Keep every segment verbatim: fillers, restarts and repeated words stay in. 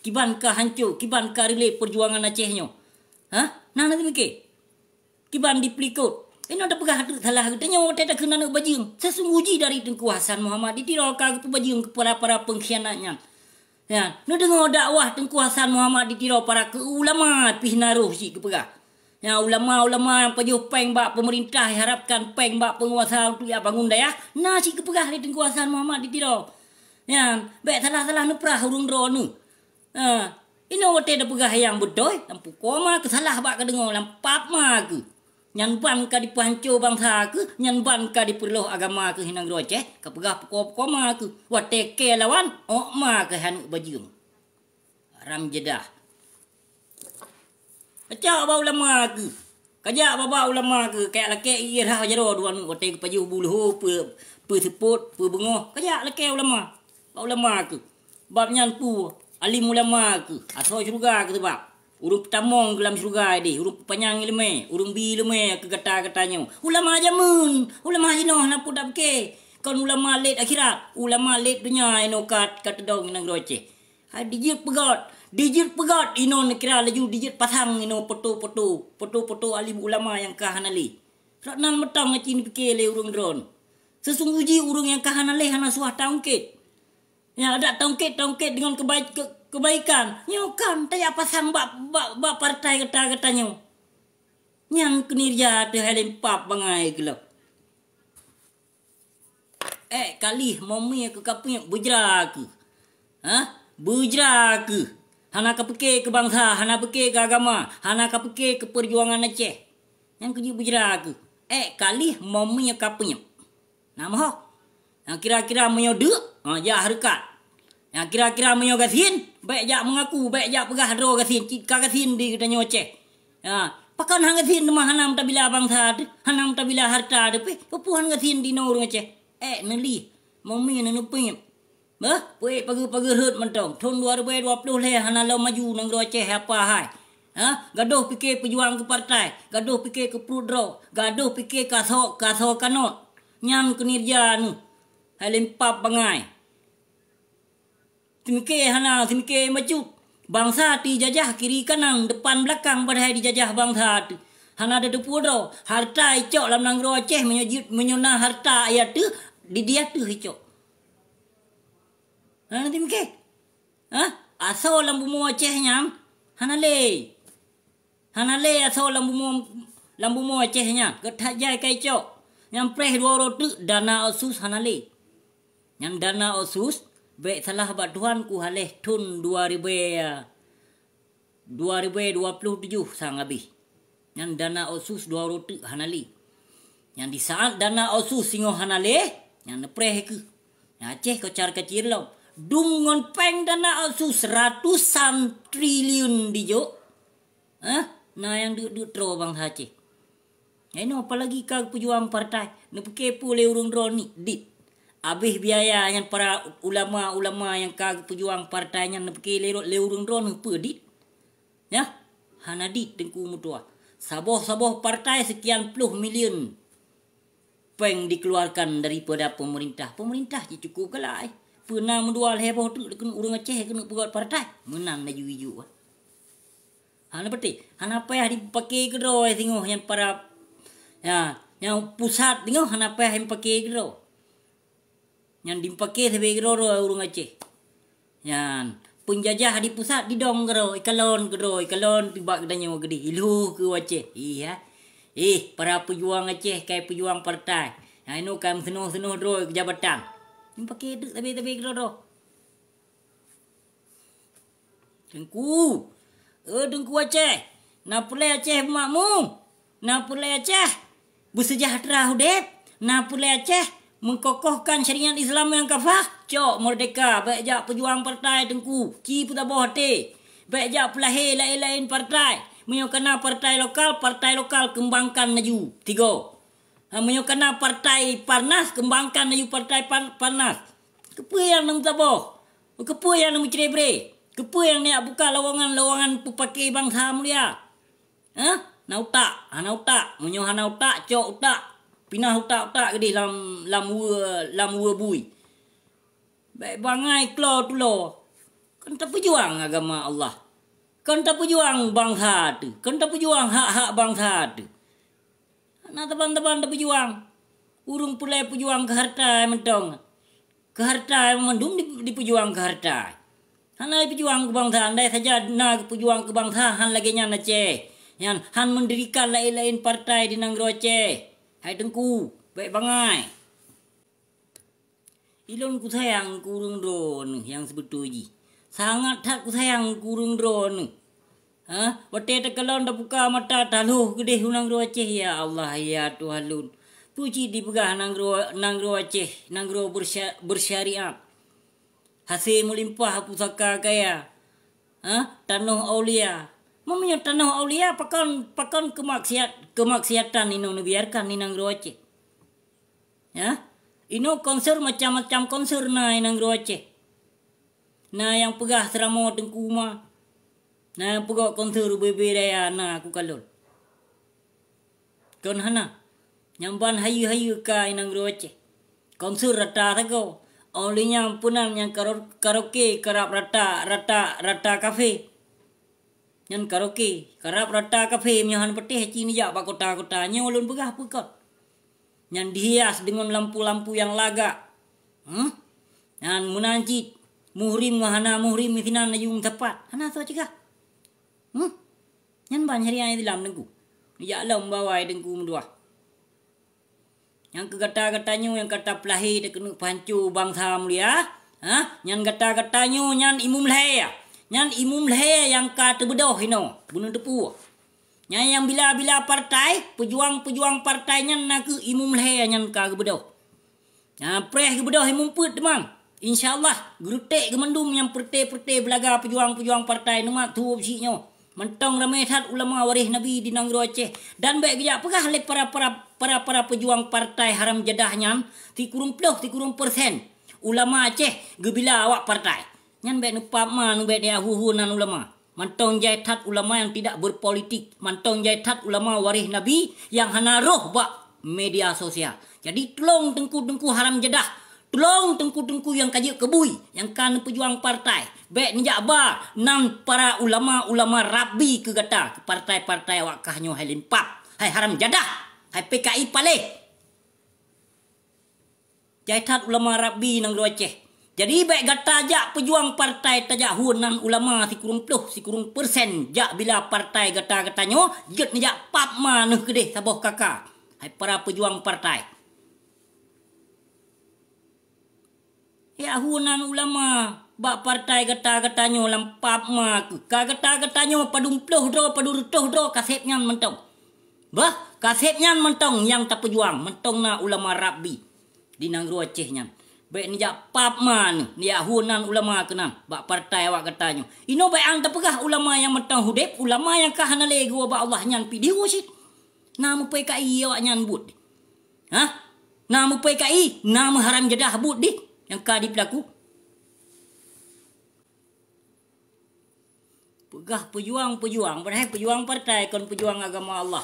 Kiban ka hanco, kiban ka reulée peujuangan Aceh nyoe. Hah? Na neumiké? Kiban dipeulikot. Inoe tapeugah teuk salah geutanyoe watée takheun aneuk bajeueng. Seusunggoh jih dari Teungku Hasan Muhammad di Tiro ka geupeubajeueng keu para-para peungkhianat nyan. Nyan, neudeungoe dakwah Teungku Hasan Muhammad di Tiro para keu ulama pih na roh cit geupeugah. Nyan, ulama-ulama nyang pajoh péng bak peumeurintah, harapkan péng bak peunguasa untuk jak bangun dayah, na cit geupeugah lé Teungku Hasan Muhammad di Tiro. Nyan, bék salah-salah neuprah ureuëng droeneuh. Ha, inoe watée tapeugah nyang beutôi, lam pukoe ma keuh salah bak kadeungoe, lam pap ma keuh. Nyan ban ka dipeuhanco bansa keuh, nyan ban ka dipeureuloh agama keuh i nanggroe Aceh, kapeugah pukoe-pukoe ma keuh. Watée kée lawan, ôk ma keuh aneuk bajeueng. Haram jadah. Kacok bak ulama keuh. Kajak bak-bak ulama keuh, kajak lakée ie rhah jaroe dua aneuk watée geupajoh bu leuho peu, peu seupôt, peu beungoh. Kajak lakée ulama. Bak ulama keuh. Bab nyan peue, alim ulama keuh, asoe syeuruga keuh sabab. Ureuëng peutamong keuh lam syeuruga deh, ureuëng peupanyang iéleumé, ureuëng bi iéleumé keu gata-gata nyoe. Ulama jameun, ulama jinoe hana peue tapiké. Kon ulama lét akhirat, ulama lét donya inoe ka, ka teudong i nanggroe Aceh. Hai dijeuet peugét, dijeuet peugét inoe neukira laju dijeuet pasang inoe poto-poto, poto-poto alim ulama nyang ka hana lé. Rot nan mantong aci neupiké lé ureuëng droen. Seusunggoh jih ureuëng nyang ka hana lé hana suah taungkét. Nyan adak taungkét-taungkét deungon kebaik-, ke-, kebaikan. Nyoe kan tajak pasang bak, bak, bak partai gata-gata nyoe. Nyan keunirja teuh hai lempap bangai keuloh. Ék kalih momie keu kapiep beujra keuh. Hah? Beujra keuh. Hana kapiké keu bansa, hana piké keu agama, hana kapiké keu peujuangan Aceh. Nyan keuh jeuet beujra keuh. Ék kalih momie kapiep. Na meuho? Nyang kira-kira meunyoe deuk, ha, jak hareukat. Nyang kira-kira meunyoe gasien, bék jak meungaku, bék jak peugah droe gasien, cit ka gasien di geutanyoe Aceh. Ha, pakon han gasien teuma hana meutabila bansa teuh, hana meutabila harta teuh pih, peue han gasien di noe ureuëng Aceh. Ék neulih, momie neuneupiep. Beuh, peuék pageue-pageue rhot mantong. Thon dua ribée dua ploh lhée hana lom maju nanggroe Aceh apa hai. Ha? Gadôh piké peujuang keu partai, gadôh piké keu pruet droe, gadôh piké kasoe, kasoe kanot. Nyan keunirja neuh. Hai lempap bangai. Simiké hana, simiké macut. Bansa tijajah kiri kanan, depan belakang padahai dijajah bansa teuh. Hana tateupeue droe. Harta icok lam nanggroe Aceh meunyoe jeuet, meunyoe na harta ayat teuh, di dia teuh icok. Hana simiké. Hah? Asoe lam bumoe Aceh nyan hana lé. Hana lé asoe lam bumoe, lam bumoe Aceh nyan. Geuh that jai ka icok. Nyang preh dua uroe teuk dana otsus hana lé. Nyan dana otsus, bék salah bak Tuhan ku haleh thon dua ribée, dua ribée dua ploh tujoh sang habéh. Nyan dana otsus dua uroe teuk hana lé. Nyan di saat dana otsus singoh hana lé, nyan neupreh keuh. Nyan Aceh kocar kacir lom. Dum ngon péng dana otsus ratusan triliun dijok. Hah? Na nyang deuk-deuk troe bansa Aceh. Nyan inoe apalagi ka geupeujuang partai, neupiké peue lé ureuëng droeneuh dit. Abéh biaya nyan para ulama-ulama nyang ka geupeujuang partai nyan neupiké lé, lé ureuëng droeneuh peue dit. Nyan, hana dit Teungku meutuah. Saboh-saboh partai sekian ploh miliun péng dikeluarkan daripada pemerintah. Pemerintah cit cukup galak, eh. Peue na meudua lhée boh teuk keuneuk ureuëng Aceh keuneuk peugét partai. Meunan laju iju. Hana peutéh, hana payah dipaké keudroe singoh nyan para, ya, nyang pusat singoh hana payah dipaké keudroe. Nyan dipaké sabe keudroe ureuëng Aceh. Nyan, peunjajah di pusat didong keudroe, ikalon keudroe, ikalon tibak geutanyoe geudeh, ilhôh keu Aceh. Ih, ha. Ih, para peujuang Aceh, kai peujuang partai. Nyang inoe kai meuseunoh-seunoh droe keu jabatan. Dipaké teuk sabe-sabe keudroe. Teungku, eh, Teungku Aceh, na peureulée Aceh beumakmu? Na peureulée Aceh beuseujahteura udeb? Na peureulée Aceh meukokohkan syariat Islam nyang kafah? Cok meurdeka, bék jak peujuang partai Teungku, ci peusaboh até. Bék jak peulahé laén-laén partai. Meunyoe kana partai lokal, partai lokal keumbangkan laju. Tigo. Ha, meunyoe kana partai Parnas, keumbangkan laju partai Pan-, Parnas. Keupeue nyang neumeusaboh? Keupeue nyang neumeucre-bre? Keupeue nyang neujak buka lowongan-lowongan peupaké bansa mulia? Hah? Na utak? Hana utak? Meunyoe hana utak, cok utak. Pinah utak-utak geudeh lam, lam weue, lam weue bui. Bék bangai klo tulo. Kon tapeujuang agama Allah. Kon tapeujuang bansa teuh. Kon tapeujuang hak-hak bansa teuh. Hana saban-saban tapeujuang. Ureuëng peureulée peujuang keu hareuta mantong. Keu hareuta mandum di-, dipeujuang keu hareuta. Hana jipeujuang keu bansa, andai saja na geupeujuang keu bansa, han lagée nyan Aceh. Nyan han meundirikan laén-laén partai di nanggroe Aceh. Hai Teungku, bék bangai. Ilôn kusayang keu ureuëng droeneuh nyang seubeutôi jih. Sangat that kusayang keu ureuëng droeneuh. Ha? Watée takalon tabuka mata taloh keudeh u nanggroe Aceh, ya Allah, ya Tuhan lôn. Peue cit dipeugah nanggroe, nanggroe Aceh, nanggroe bersya-, bersyariat. Hase meulimpah pusaka kaya. Ha? Tanoh aulia. Meunyoe tanoh aulia, pakon, pakon keumaksiat, keumaksiatan inoe neubiarkan di nanggroe Aceh? Ya? Inoe konser macam-macam konser na i nanggroe Aceh. Na nyang peugah seuramoe Teungku Uma. Na nyang peugah konser ubé-bé raya na kukalon. Kon hana. Nyang ban hayeue-hayeue ka i nanggroe Aceh. Konser rata sagoe. Óh lheueh nyan peunan nyang karo-, karaoke karab rata, rata, rata kafe. Nyan karaoke, karab rata kafe meunyoe hana patéh ci neujak bak kota-kota nyoe lôn peugah peue kon. Nyan dihias deungon lampu-lampu nyang lagak. Huh? Nyan meunan cit, muhrim ngon hana muhrim sinan aju meusapat. Hana soe cegah. Huh? Nyan ban syariat Islam Teungku. Neujak lom bawai Teungku meutuah. Nyang keu gata-gata nyoe nyang ka tapeulahé takeuneuk peuhanco bansa mulia, ha? Nyan gata-gata nyoe nyan imeum lhée. Nyan imeum lhée nyang ka teubeudoh inoe, bunoe teupeu. Nyan nyang bila-bila partai, peujuang-peujuang partai nyan nakeuh imeum lhée nyan ka geubeudoh. Nyan preh geubeudoh imeum peuet teuma. Insya Allah, geureutèk geuh mandum nyang peureute-peureute beulaga peujuang-peujuang partai neumat tuwoe beusi nyoe. Mantong ramé that ulama waréh Nabi di nanggroe Aceh. Dan bék geujak peugah lé para, para, para, para peujuang partai haram jadah nyan, sikureueng ploh, sikureueng persen ulama Aceh geubila awak partai. Nyan bék neupap ma, neubék neuhu-hu nan ulama. Mantong jai that ulama nyang tidak berpolitik, mantong jai that ulama waréh Nabi nyang hana rhoh bak media sosial. Jadi tulông teungku-teungku haram jadah, tulông teungku-teungku nyang ka jeuet keu bui, nyang ka neupeujuang partai, bék neujak ba nan para ulama-ulama rabbi keu gata, keu partai-partai awak kah nyoe hai limpap, hai haram jadah, hai P K I paléh. Jai that ulama rabbi nanggroe Aceh. Jadi bék gata jak peujuang partai tajak huon nan ulama sikureueng ploh, sikureueng persen jak bila partai gata-gata nyoe jeuet neujak pap ma neuh keudeh saboh kaka. Hai para peujuang partai. Jak huon nan ulama bak partai gata-gata nyoe lam pap ma keuh. Ka gata-gata nyoe padum ploh droe, padum reutôh droe kaseb nyan mantong. Bah, kaseb nyan mantong nyang tapeujuang, mantong na ulama rabbi di nanggroe Aceh nyan. Bék neujak pap ma neuh, neujak huon nan ulama keunan bak partai awak gata nyoe. Inoe bék an tapeugah ulama nyang mantong udeb, ulama nyang ka hana lé geuwoe bak Allah nyan pih dihu cit. Na meu-P K I awak nyan buet. Hah? Na meu-P K I, na meuharam jadah buet dih nyang ka dipeulaku. Peugah peujuang-peujuang, padahai peujuang partai kon peujuang agama Allah.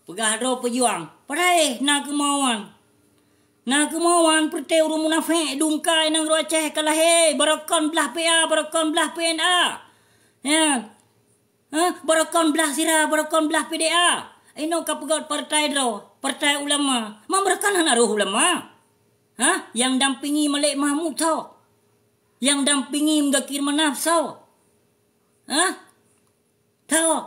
Peugah droe peujuang, padahai na keumauan. Na keumauan peureute ureuëng munafék dungkai nanggroe Aceh ka lahé, barokon blah P A, barokon blah P N A. Ya. Ha? Barokon blah sira, barokon blah P D A. Inoe ka peugöt partai droe, partai ulama. Ma barokon hana roh ulama? Ha? Nyang dampingi Malek Mahmud soe? Nyang dampingi Muzakir Manaf soe? Ha? Soe?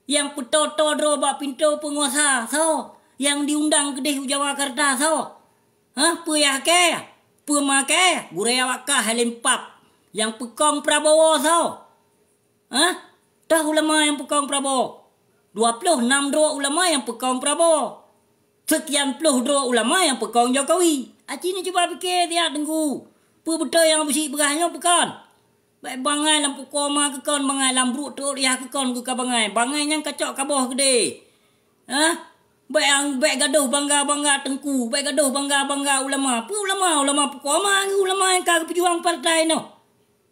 Nyang peutoe-toe droe bak pintoe peunguasa soe? Nyang diundang keudeh u Jawakarta soe? Ha? Peue nyang kée? Peue makée? Gurée awak kah hai lempap. Nyang peukong Prabowo soe? Ha? Toh ulama nyang peukong Prabowo? Dua ploh nam droe ulama nyang peukong Prabowo. Seukian ploh droe ulama nyang peukong Jokowi. Aci ni cuba pike siat Teungku. Peue beutôi nyang Abusyik peugah nyoe peue kon? Bék bangai lam pukoe ma keu kon, bangai lam bruek teuôt yah keu kon keu ka bangai. Bangai nyang kacok kaboh keudeh. Ha? Bék ang-, bék gadoh bangga-bangga Teungku, bék gadoh bangga-bangga ulama. Peue ulama? Ulama pukoe ma geuh ulama nyang ka geupeujuang partai noh.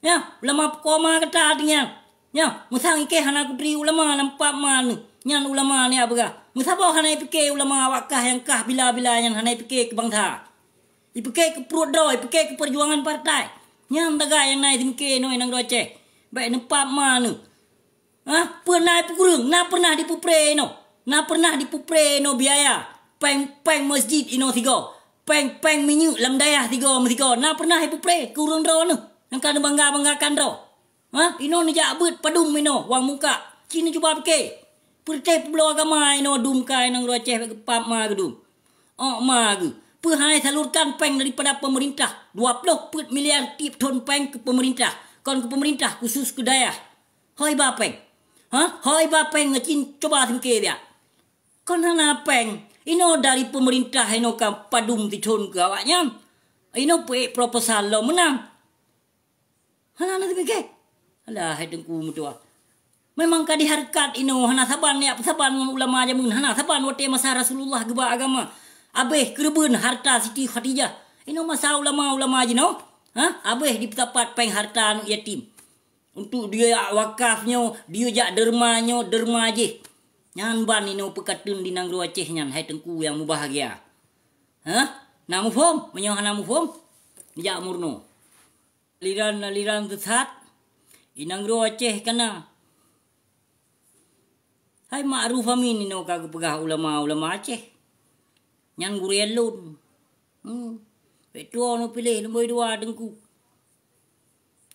Nyoe, ulama pukoe ma gata deungieng. Nyoe, meusang ikeh hana kutri ulama lam pap ma neuh. Nyan ulama nyan peugah. Meusaboh hana ipike ulama awak kah nyang kah bila-bila nyan hana ipike keu bansa. Ipike keu pruet droe, ipike keu peujuangan partai. Nyan tagai nyang na i singke inoe nanggroe Aceh. Bèk neupap ma neuh. Hah? Peue na i peukureueng? Na pernah dipeupreh inoe? Na pernah dipeupreh inoe biaya? Péng, péng masjid inoe sigoe. Péng, péng minyeuk lam dayah sigoe meusigoe. Na pernah ipeupreh keu ureueng droeneuh nyang ka neubangga-banggakan droe? Hah? Inoe neujak beuet padum inoe, wang muka. Ci neucuba pike. Peureuteh peubloe agama inoe dum ka nanggroe Aceh bèk geupap ma geuh dum. Ôk ma geuh. Peue hai salurkan péng daripada pemerintah, dua ploh peuet miliar tiep thon péng keu pemerintah. Kon keu pemerintah, khusus keu dayah. Hôi ba péng. Hah? Hôi ba péng, ci neucuba seumiké biak. Kon hana péng. Inoe dari pemerintah inoe ka padum sithon keu awaknyan. Inoe peuék proposal lom meunan. Hana na teupike. Alah, hai Teungku meutuah. Memang ka dihareukat inoe, hana saban jak peusaban ngon ulama jameun, hana saban watèe masa Rasulullah geuba agama. Abéh keureubeuen harta Siti Khadijah. Inoe masa ulama-ulama jinoe, ha? Abéh jipeusapat péng harta aneuk yatim. Untuk diyue jak wakaf nyoe, diyue jak derma nyoe, derma jih. Nyan ban inoe peukateun di nanggroe Aceh nyan, hai Teungku nyang mubahgia. Hah? Na muphom? Meunyoe hana muphom, jak meurunoe. Aliran-aliran sesat, i nanggroe Aceh ka na. Hai Ma'ruf Amin inoe ka geupeugah ulama-ulama Aceh. Nyan gurèe lôn. Hmm. Bèk tuwoe neupiléh leumbôi dua Teungku.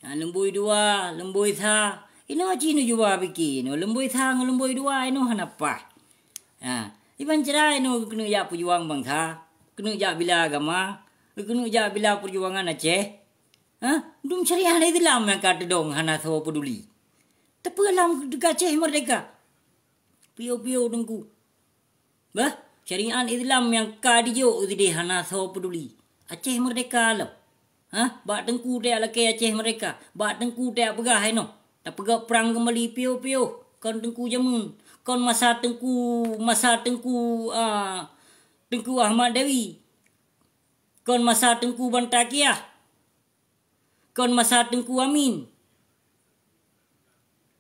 Ha, leumbôi dua, leumbôi sa. Inoe ci neucuba pike inoe, leumbôi sa ngon leumbôi dua inoe hana paih. Ha, iban cara inoe keuneuk jak peujuang bansa, keuneuk jak bila agama, keuneuk jak bila peujuangan Aceh. Ha? Dum syariat Islam nyang ka teudong hana soe peuduli. Tapi lam Aceh merdeka. Piôh-piôh Teungku. Bah, syariat Islam nyang ka dijok sideh hana soe peuduli. Aceh merdeka lom. Ha? Bak Teungku tajak lakèe Aceh merdeka. Bak Teungku tajak peugah inoe. Tapeugah prang keumbali piôh-piôh. Kon Teungku jameun. Kon masa Teungku, masa Teungku, ah, Teungku Ahmad Dewi. Kon masa Teungku Bantaqiah. Kon masa Teungku Amin.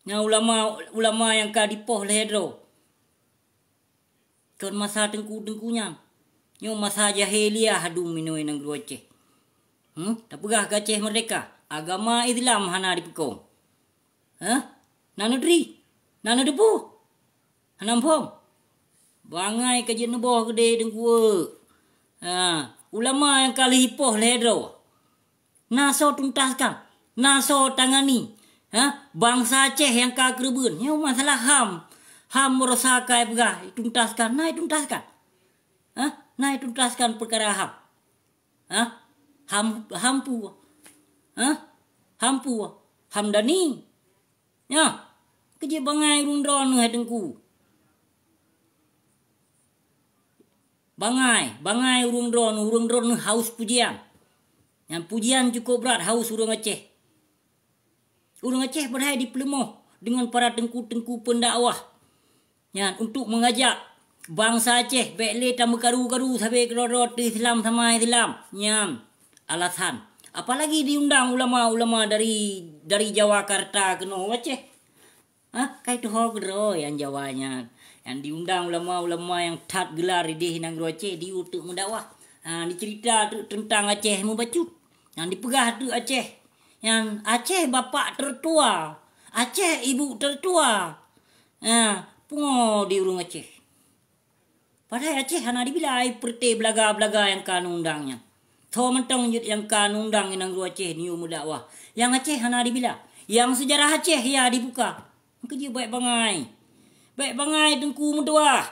Nyan ulama, ulama nyang ka dipoh lhèe droe. Kon masa teungku-teungku nyan. Nyoe masa jahiliyah dum inoe nanggroe Aceh. Hmm? Tapeugah keu Aceh merdeka, agama Islam hana dipeukong. Hah? Na neutri? Na neuteupeue? Hana muphom? Bangai ka jeuet neuboh keudeh teungku. Ha, ulama nyang ka lheueh poh lhèe droe. Na soe tuntaskan? Na soe tangani? Ha? Bansa Aceh nyang ka keureubeuen. Nyoe masalah HAM. HAM baroesa ka ipeugah ituntaskan. Na ituntaskan? Ha? Na ituntaskan peukara HAM? Ha? HAM, HAM peue? Ha? HAM peue? Hamdani? Nyoe, keujieb bangai ureueng droeneuh hai teungku. Bangai, bangai ureueng droeneuh, ureueng droeneuh haus pujian. Nyan pujian cukôp brat haus ureueng Aceh. Ureueng Aceh padahai dipeuleumah deungon para teungku-teungku peundakwah. Nyan, untuk meungajak bansa Aceh bèk lé tameukaru-karu sabe keudroe-droe teu Islam sama Islam. Nyan alasan. Apalagi diundang ulama-ulama dari, dari Jawakarta keunoe u Aceh. Ha, kai tuho keudroe nyang Jawa nyan. Nyang diundang ulama-ulama nyang that geular ideh nanggroe Aceh di uteuk meudakwah. Ha, dicerita teuk teuntang Aceh meubacut. Nyang dipeugah teuk Aceh. Nyan Aceh bapak tertua. Aceh ibu tertua. Ha, pungo di ureueng Aceh. Padahai Aceh hana dibila ipeureuté beulaga-beulaga nyang ka neuundang nyan. Tho mantong jeuet nyang ka neuundang i nanggroe Aceh neuyue meudakwah. Nyang Aceh hana dibila. Nyang seujarah Aceh ya dibuka. Keujieb bèk bangai. Bèk bangai teungku meutuah.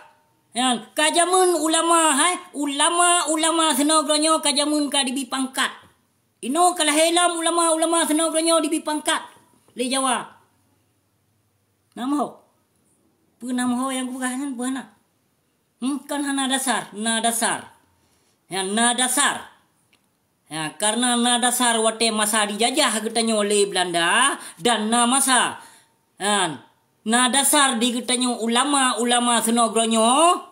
Nyan, ka jameun ulama, hai, ulama-ulama sinoe geutanyoe ka jameun ka dibi pangkat. Inoe ka lahé lom ulama-ulama sinoe geutanyoe dibi pangkat lé Jawa. Na meuho? Peue na meuho nyang kupeugah nyan peue hana? Hmm, kan hana dasar, na dasar. Nyan na dasar. Ya, karena na dasar watèe masa dijajah geutanyoe lé Belanda dan na masa, ya, na dasar di geutanyoe ulama-ulama sinoe geutanyoe,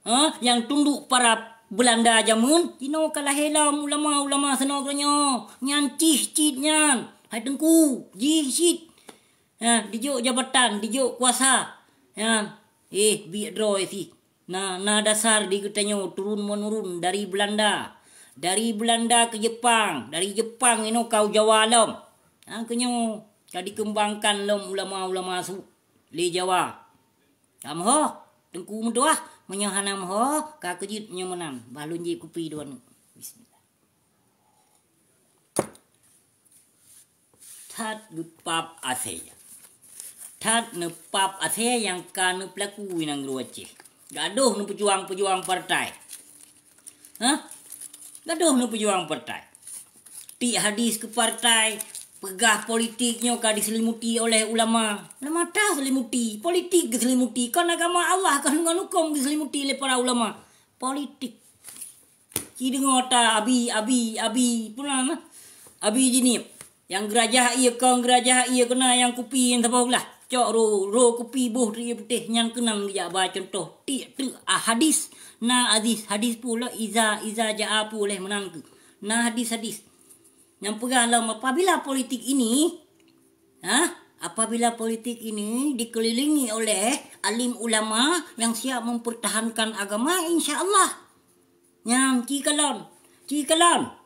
ha, nyang tunduk para Belanda jameun, inoe ka lahé lom ulama-ulama sinoe geutanyoe. Nyan cih cit nyan. Hai teungku, jih cit. Ha, dijok jabatan, dijok kuasa. Ha, eh, biek droe sih. Na, na dasar di geutanyoe turun-menurun dari Belanda. Dari Belanda ke Jepang, dari Jepang inoe ka u Jawa lom. Ha, keunyoe ka dikembangkan lom ulama-ulama su lé Jawa. Ka meuho, Teungku meutuah, meunyoe hana meuho, ka keujeuet meunyoe meunan. Bah lôn jieb kupi dua neuk. Bismillah. That geupap asée. That neupap asée nyang ka neupeulaku i nanggroe Aceh. Gadoh neupeujuang-peujuang partai. Hah? Gadoh neupeujuang partai. Tiek hadis keu partai, peugah politik nyoe ka diselimuti oleh ulama. Ulama ta selimuti, politik geuselimuti. Kon agama Allah, kon ngon huköm geuselimuti lé para ulama. Politik. Ci deungoe ta abi, abi, abi, peue nan, abi jinieb. Nyang geurajah ié kon, geurajah ié keuna nyang kupi nyang saboh glah. Cok ro, ro kupi boh teuié putéh nyan keunan geujak ba cuntoh. Tiek teuk ah hadis, na hadis, hadis peue lom iza, iza jaa peue leh meunan keuh. Na hadis-hadis. Nyang peugah lom apabila politik ini, ha? Apabila politik ini dikelilingi oleh alim ulama yang siap mempertahankan agama, insya Allah. Nyan, ci kalon, ci kalon.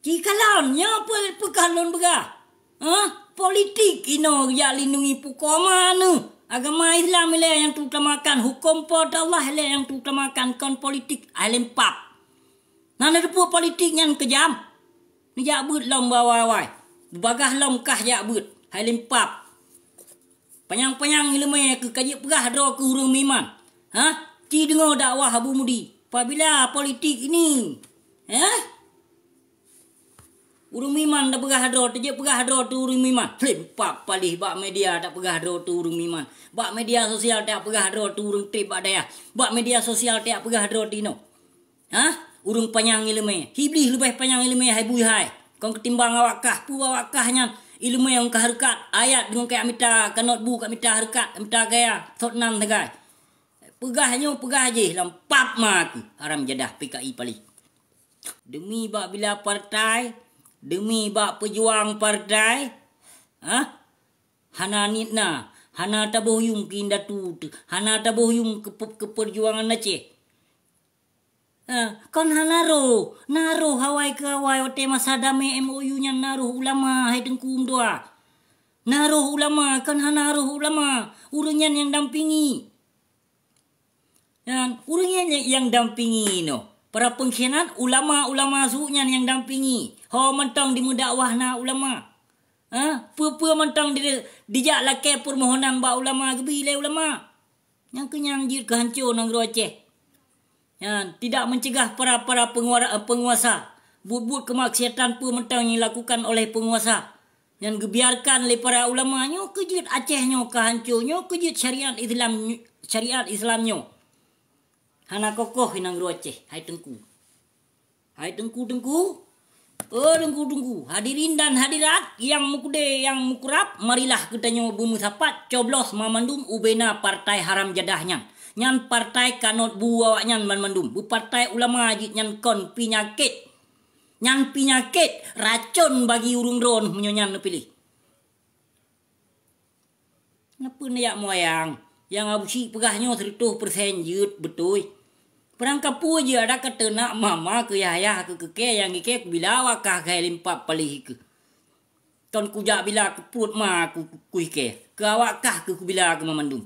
Ci kalon, nyoe peue, peue ka lôn peugah? Hah? Politik inoe jak lindungi pukoe ma neuh. Agama Islam ilée nyang teutamakan, huköm Po teu Allah ilée nyang teutamakan, kon politik, hai lempap. Na neuteupeue politik nyan keujam. Neujak beuet lom bawai-wai. Beubagaih lom kah jak beuet, hai lempap. Panyang-panyang iéleumé keuh ka jeuet peugah droe keu ureuëng meuiman. Hah? Ci deungoe dakwah Abu Mudi. Pabila politik ini? Hah? Ureuëng meuiman tapeugah droe, teujeuet peugah droe teu ureuëng meuiman. Lempap paléh bak media tapeugah droe teu ureuëng meuiman. Bak media sosial tapeugah droe teu ureuëng treb bak dayah. Bak media sosial tapeugah droe tinoe. Hah? Ureuëng panyang iéleumé. Iblih leubeh panyang iéleumé hai bui hai. Kon keutimbang awak kah, peue awak kah nyan iéleumé nyang ka hareukat, ayat deungon kajak mita kanot bu, kajak mita hareukat, kajak mita gaya, sot nan sagai. Peugah nyoe, peugah jih lam pap ma keuh, haram jadah P K I paléh. Demi bak bila partai, demi bak peujuang partai, hah? Hana niet na, hana taboh yuem keu indatu teuh, hana taboh yuem keu, keu peujuangan Aceh. Ha, kon hana roh, na roh awai keu awai watée masa damé M O U nyan na roh ulama hai Teungku meutuah. Na roh ulama, kon hana roh ulama, ureuëng nyan nyang dampingi. Nyan, ureuëng nyan nyang, nyang dampingi noh. Para pengkhianat, ulama-ulama su nyan nyang dampingi. Ho mantong dimeudakwah na ulama. Ha, peue-peue mantong di, dijak lakée peumohonan bak ulama geubi lé ulama. Nyang keu nyang jeuet keu hanco nanggroe Aceh. Nyan, tidak mencegah para, para penguara-, penguasa. Buet-buet keumaksiatan peue mantong nyang dilakukan oleh penguasa. Nyan geubiarkan lé para ulama nyoe keu jeuet Aceh nyoe ka hanco, nyoe keu jeuet syariat Islam, syariat Islam nyoe. Hana kokoh i nanggroe Aceh, hai Teungku. Hai Teungku-teungku, oh Teungku-teungku, hadirin dan hadirat nyang meukeudée nyang meukurab, marilah geutanyoe beumeusapat coblos mamandum ubena partai haram jadah nyan. Nyan partai kanot bu awaknyan banmandum, beupartai ulama jih nyan kon pinyakét. Nyan pinyakét, racon bagi ureuëng droeneuh meunyoe nyan neupiléh. Neupeu neujak moyang, nyang Abu Syik peugah nyoe sireutoh persen jeuet beutôi. Peurangkapeue jeuet adak ka teunak mama keu yah-yah keu keukée nyang ikée kubila awak kah keuhai limpat paléh keuh. Kon kujak bila keu pruet ma ku, ku ikée, keu awak kah keuh kubila keu mamandum.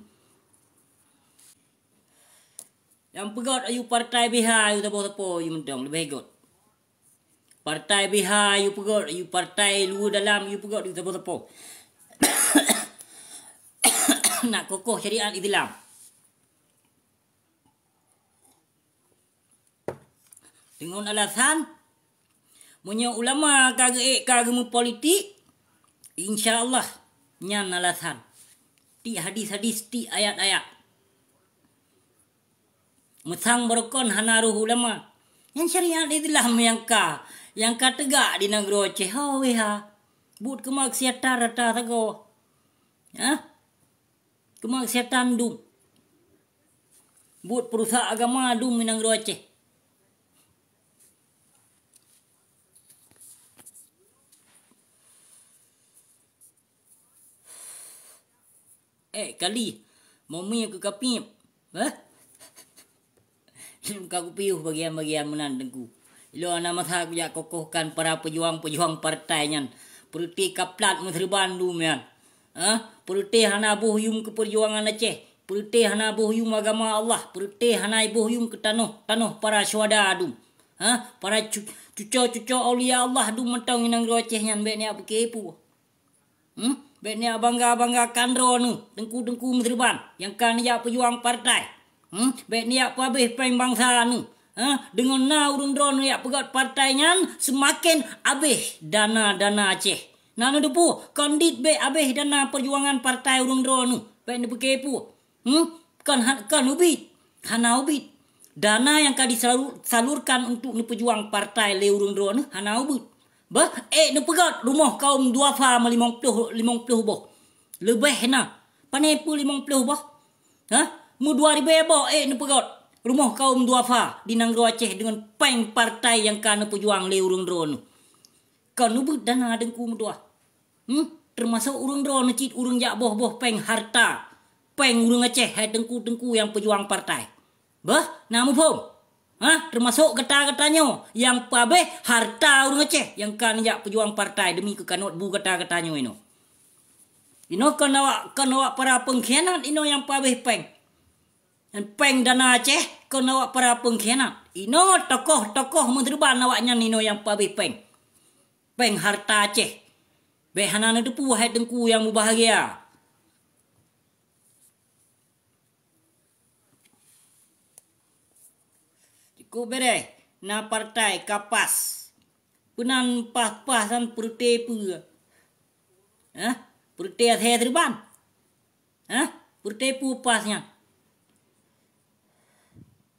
Nyang peugét ayue partai B H ayue saboh-saboh ayue mantong leubeh gét. Partai B H ayue peugét, ayue partai luwa dalam ayue peugét, ayue saboh-saboh. Nak kokoh syariat Islam. Deungon alasan, meunyoe ulama ka geuék ka geumeupolitik, insya Allah nyan alasan. Tiek hadis-hadis, tiek ayat-ayat. Meusang barokon hana roh ulama. Nyan syariat Islam nyang ka, nyang ka teugak di nanggroe Aceh ho wéha. Buet keumaksiatan rata sagoe. Hah? Keumaksiatan dum. Buet peurusak agama dum di nanggroe Aceh. Eh, kali, momi keu kapiep. Hah? Lôn ka kupiôh bagian-bagian meunan Teungku. Ilôn hana masa kujak kokohkan para peujuang-peujuang partai nyan. Peureute kaplat meuseureuban dum nyan. Hah? Peureute hana boh yuem keu peujuangan Aceh. Peureute hana boh yuem agama Allah. Peureute hana boh yuem keu tanoh, tanoh para syuhada dum. Hah? Para cu-, cuco-cuco aulia Allah dum mantong i nanggroe Aceh nyan, bék neujak pike peue. Hmm? Bék neujak bangga-banggakan droeneuh, teungku-teungku meuseureuban nyang ka neujak peujuang partai. Hmm? Bék neujak peuhabéh péng bansa neuh. Ha? Deungon na ureuëng droeneuh jak peugét partai nyan, seumaken habéh dana-dana Aceh. Na neuteupeue, kon dit bék habéh dana peujuangan partai ureuëng droeneuh. Bék neupike peue. Hmm? Kon ha-, kon ubit. Hana ubit. Dana nyang ka disalu-, salurkan untuk neupeujuang partai lé ureuëng droeneuh hana ubit. Bah, ék neupeugét rumoh kaum duafa meulimong ploh, limong ploh boh. Leubeh na. Pane peue limong ploh boh? Hah? Meudua ribée boh ék neupeugét rumoh kaum duafa di nanggroe Aceh deungon péng partai nyang ka neupeujuang lé ureuëng droeneuh. Kon ubit dana teungku meutuah. Hmm? Teumasok ureuëng droeneuh cit ureuëng jak boh-boh péng harta, péng ureuëng Aceh, hai teungku-teungku nyang peujuang partai. Bah, na muphom? Ha? Teumasok gata-gata nyoe nyang peuhabéh harta ureuëng Aceh nyang ka neujak peujuang partai demi keu kanot bu gata-gata nyoe inoe. Inoe kon awak, kon awak para peungkhianat inoe nyang peuhabéh péng. Nyan péng dana Aceh kon awak para peungkhianat. Inoe tokoh-tokoh meuseureuban awaknyan inoe nyang peuhabéh péng. Péng harta Aceh. Bék hana neuteupeue hai teungku nyang mubahgia. Cukup bereh, na partai ka pas. Peunan pas-pas nyan peureute peue? Hah? Peureute asèe seureuban? Hah? Peureute peue pas nyan?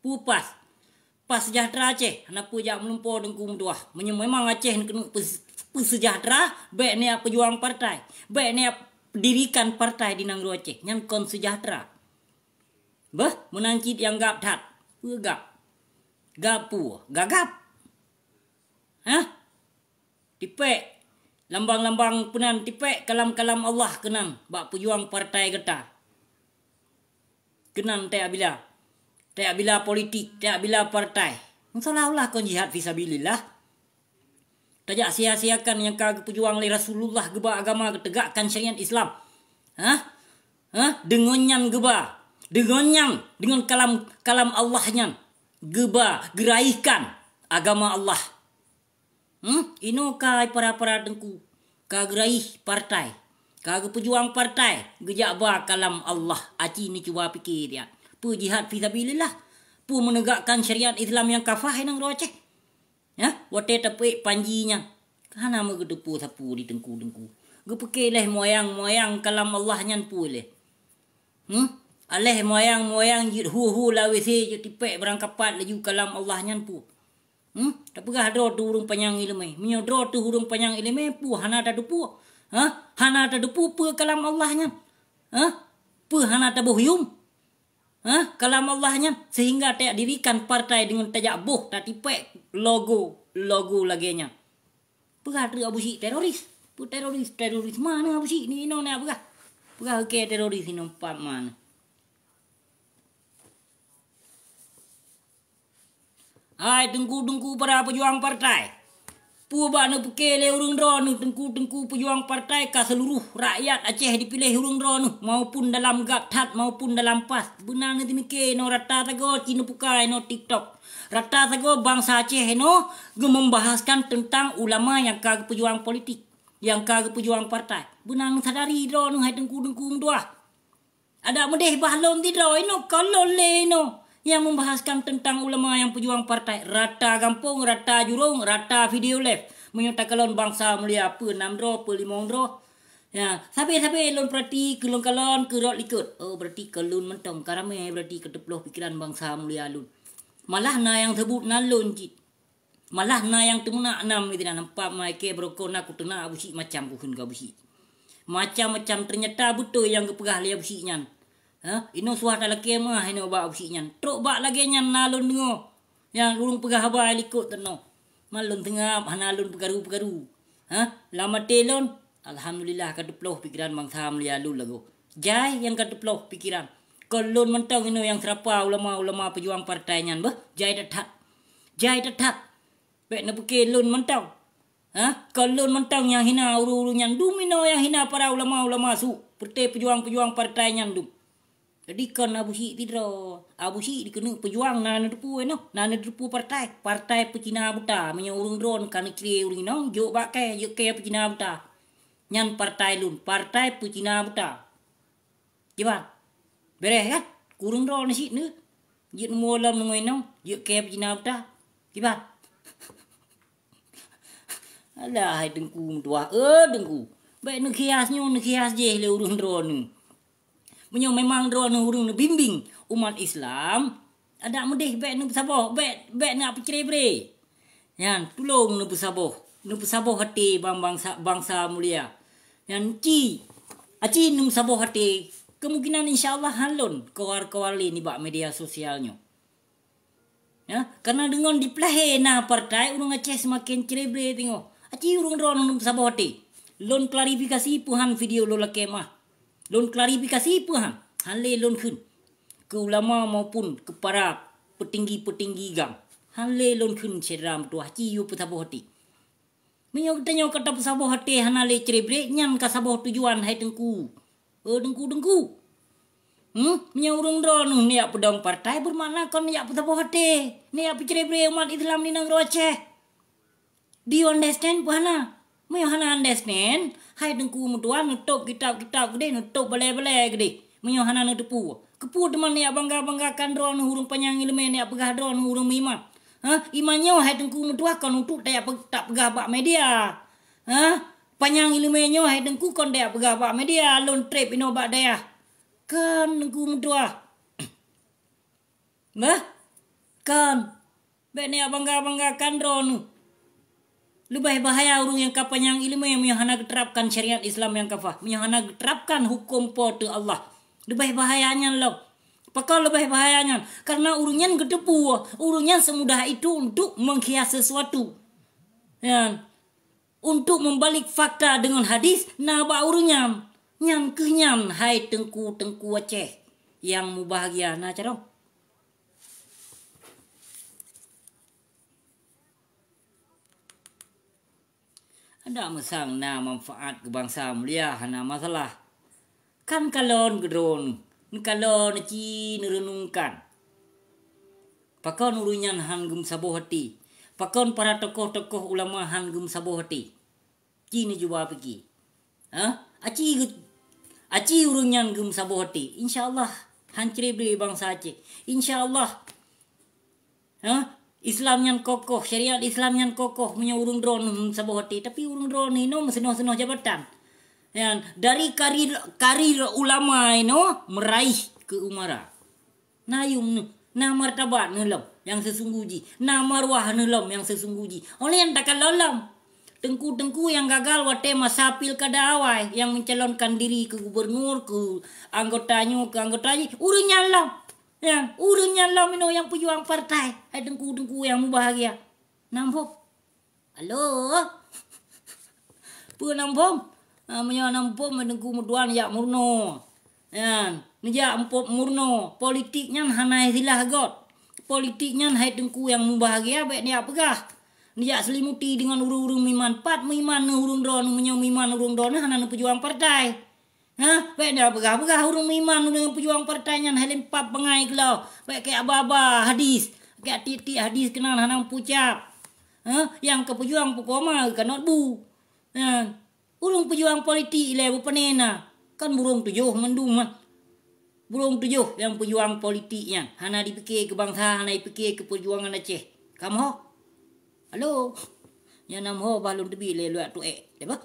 Peue pas? Pas Sejahtera Aceh, hana peue jak meulumpo teungku meutuah. Meunyoe memang Aceh keuneuk peusejahtera, bék neujak peujuang partai. Bék neujak dirikan partai di nanggroe Aceh. Nyan kon sejahtera. Beuh, meunan cit nyang gab that. Peue gab? Gab peue? Gagab. Hah? Tipék lambang-lambang peunan, tipék kalam-kalam Allah keunan bak peujuang partai gata. Keunan tajak bila. Tajak bila politik, tajak bila partai. Seolah-olah kon jihad fisabilillah. Tajak sia-siakan nyang ka geupeujuang lé Rasulullah geuba agama geutegakkan syariat Islam. Hah? Hah? Deungon nyan geuba. Deungon nyan, deungon kalam, kalam Allah nyan geuba, geuraihkan agama Allah. Hmm? Inoe ka para-para teungku, ka geuraih partai, ka geupeujuang partai, geujak ba kalam Allah, aci neucuba pike tiat. Peue jihad fisabilillah? Peue meunegakkan syariat Islam nyang kafah i nanggroe Aceh? Hah? Watée tapeuék panji nyan, hana meugeuteupeue sapeue di teungku-teungku. Geupike lé moyang-moyang kalam Allah nyan peue lé. Hmm? Aléh moyang-moyang jeuet hu-hu lam WC, jeuet tipék barangkapat laju kalam Allah nyan peue. Hmm? Tapeugah droe teuh ureuëng panyang iéleumé. Meunyoe droe teuh ureuëng panyang iéleumé, peue hana tateupeue? Hah? Hana tateupeue peue kalam Allah nyan? Hah? Peue hana taboh yuem? Hah? Kalam Allah nyan, sehingga tajak dirikan partai deungon tajak boh, tatipék logo, logo lagée nyan. Peugah treuk Abu Syik teroris. Peue teroris? Teroris mana Abu Syik ni inoe na peugah? Peugah oke teroris inoe pat mana? Hai teungku-teungku para peujuang partai, peue bak neupike lé ureuëng droeneuh teungku-teungku peujuang partai ka seuluruh rakyat Aceh dipiléh ureuëng droeneuh maupun dalam gab that maupun dalam pas. Beuna neuteumike inoe rata sagoe ci neubuka inoe TikTok. Rata sagoe bansa Aceh inoe geumeumbahaskan teuntang ulama nyang ka geupeujuang politik, nyang ka geupeujuang partai. Beuna neusadari droeneuh hai teungku-teungku meutuah. Adak meudeh bah lôn sidroe inoe, kon lôn lé inoe nyang membahaskan teuntang ulama nyang peujuang partai. Rata gampông, rata jurông, rata video live. Meunyoe takalon bansa mulia peue nam droe, peue limong droe. Ya, sabe-sabe lôn peurati keu lôn kalon keu rot likot. Oh, berarti kon lôn mantong ka ramé, berarti ka teuploh pikeran bansa mulia lôn. Malah na nyang seubut nan lôn cit. Malah na nyang teumeunak nam, meusidang nampak meuaké beurokon na kuteunak Abu Syik macam kukheun keu Abu Syik. Macam-macam, teunyata beutôi nyang geupeugah lé Abu Syik nyan. Ha? Inoe suah talakée meuah inoe bak Abu Syik nyan. Trok bak lagée nyan na lôn deungoe. Nyang ureuëng peugah haba likot teunoe. Man lôn seungab hana lôn peukaru-peukaru. Ha? Lam até lôn, alhamdulillah ka teuploh pikeran bansa mulia lôn lagoe. Jai nyang ka teuploh pikeran. Kon lôn mantong inoe nyang seurapa ulama-ulama peujuang partai nyan beuh. Jai that-that. Jai that-that. Bèk neupiké lôn mantong. Ha? Kon lôn mantong nyang hina ureueng-ureueng nyan dum, inoe nyang hina para ulama-ulama su, peuté peujuang-peujuang partai nyan dum. Jadi kon Abu Syik sidroe. Abu Syik dikeuneuk peujuang na neuteupeue noh, na neuteupeue partai. Partai peucina buta. Meunyoe ureueng droeneuh ka neucre ureueng inong, jok bak kèe, jok kèe peucina buta. Nyan partai lôn, partai peucina buta. Kiban? Beureh kan? Kureueng droeneuh cit neuh. Jeuet neumuoh lom ngon inong, jok kèe peucina buta. Kiban? Alah, hai Teungku meutuah, eh Teungku. Bèk neukhias nyoe, neukhias jéh lé ureueng droeneuh. Meunyoe memang droeneuh ureueng neubimbéng umat Islam, adak meudéh bèk neupeusaboh, bèk, bèk neupeucre-bre. Nyan, tulông neupeusaboh, neupeusaboh até bang-, bangsa, bangsa mulia. Nyan ci, aci neupeusaboh até, kemungkinan insya Allah han lôn kawar-kawar lé nibak media sosial nyoe. Ya, karena deungon dipeulahé na partai, ureueng Aceh seumaken cre-bre teungoh. Aci ureueng droeneuh neupeusaboh até. Lôn klarifikasi peue han video lôn lakèe meuah. Lôn klarifikasi peue han. Han lé lôn kheun. Keu ulama maupun keu para peutinggi-peutinggi GAM. Han lé lôn kheun syedara meutuah, aci yue peusaboh até. Meunyoe geutanyoe ka tapeusaboh até hana lé cre-bre, nyan ka saboh tujuan hai Teungku. Oh, Teungku-teungku. Hmm? Meunyoe ureueng droeneuh neujak peudong partai, beumakna kon neujak peusaboh até, neujak peucre-bre umat Islam di nanggroe Aceh. Do you understand peue hana? Meunyoe hana understand, hai Teungku meutuah neutôb kitab-kitab keudéh, neutôb balèe-balèe keudéh. Meunyoe hana neuteupeue, keupeue teuma neujak bangga-banggakan droeneuh ureueng panyang ileumèe, neujak peugah droeneuh ureueng meuiman? Hah? Iman nyoe hai Teungku meutuah kon untuk tajak pe-, tapeugah bak media. Hah? Panyang ileumèe nyoe hai Teungku kon tajak peugah bak media, lôn trép inoe bak dayah. Kon Teungku meutuah. Bah? Kon. Bèk neujak bangga-banggakan droeneuh. Leubeh bahaya ureueng nyang ka panyang ileumèe meunyoe hana geuterapkan syariat Islam nyang kafah, meunyoe hana geuterapkan huköm Po teu Allah. Leubeh bahaya nyan lom. Pakon leubeh bahaya nyan? Karena ureueng nyan geuteupeue, ureueng nyan semudah itu untuk menghias sesuatu. Nyan. Untuk membalik fakta deungon hadis na bak ureueng nyan. Nyan kheueh nyan, hai Teungku-teungku Aceh nyang mubahgia, na carông. Adak meusang na manfaat keu bansa mulia hana masalah. Kan kalon keudroe neuh, neukalon neuci neureunungkan. Pakon ureueng nyan han geumeusaboh até? Pakon para tokoh-tokoh ulama han geumeusaboh até? Ci neucuba pike. Ha? Aci geu-, aci ureueng nyan geumeusaboh até. Insya Allah, han cre-bre bansa Aceh. Insya Allah, ha? Islam nyan kokoh, syariat Islam nyan kokoh meunyoe ureueng droeneuh saboh até, tapi ureueng droeneuh inoe meuseunoh-seunoh jabatan. Nyan, dari karir, karir ulama inoe meuraih keu umara. Na yuem neuh, na martabat neuh lom nyang seusunggoh jih, na marwah neuh lom nyang seusunggoh jih. Oleh nyan takalon lom. Teungku-teungku nyang gagal watèe masa pilkada awai, nyang mencalonkan diri keu gubernur, keu anggota nyoe, keu anggota jih, ureueng nyan lom. Nyan, ureueng nyan lom inoe nyang peujuang partai, hai teungku-teungku nyang mubahgia. Nam phom? Halo? Peue nam phom? Ah, meunyoe nam phom, teungku meutuan jak meurunoe. Nyan, neujak meupo-, meurunoe. Politik nyan hana istilah göt. Politik nyan hai teungku nyang mubahgia, bèk neujak peugah. Neujak seulimuti deungon ureueng-ureueng meuiman. Pat meuiman neuh ureueng droeneuh, meunyoe meuiman ureueng droeneuh hana neupeujuang partai. Ha? Bèk neupeugah-peugah ureueng meuiman, ureueng peujuang partai nyan hai lempap bangai keulao. Bèk keu aba-aba hadis, keu tiek-tiek hadis keunan hana meupucap. Ha? Nyang ka peujuang pukoma kanot bu. Ha? Ureueng peujuang politik ilèe beupané na, kan burông tujoh mandum, ha? Burông tujoh nyang peujuang politik nyan hana jipike keu bansa, hana jipike keu peujuangan Aceh. Kamoe ho? Halo? Nyan nam ho bah lôn teubiet lé luwat tuek, deh bah?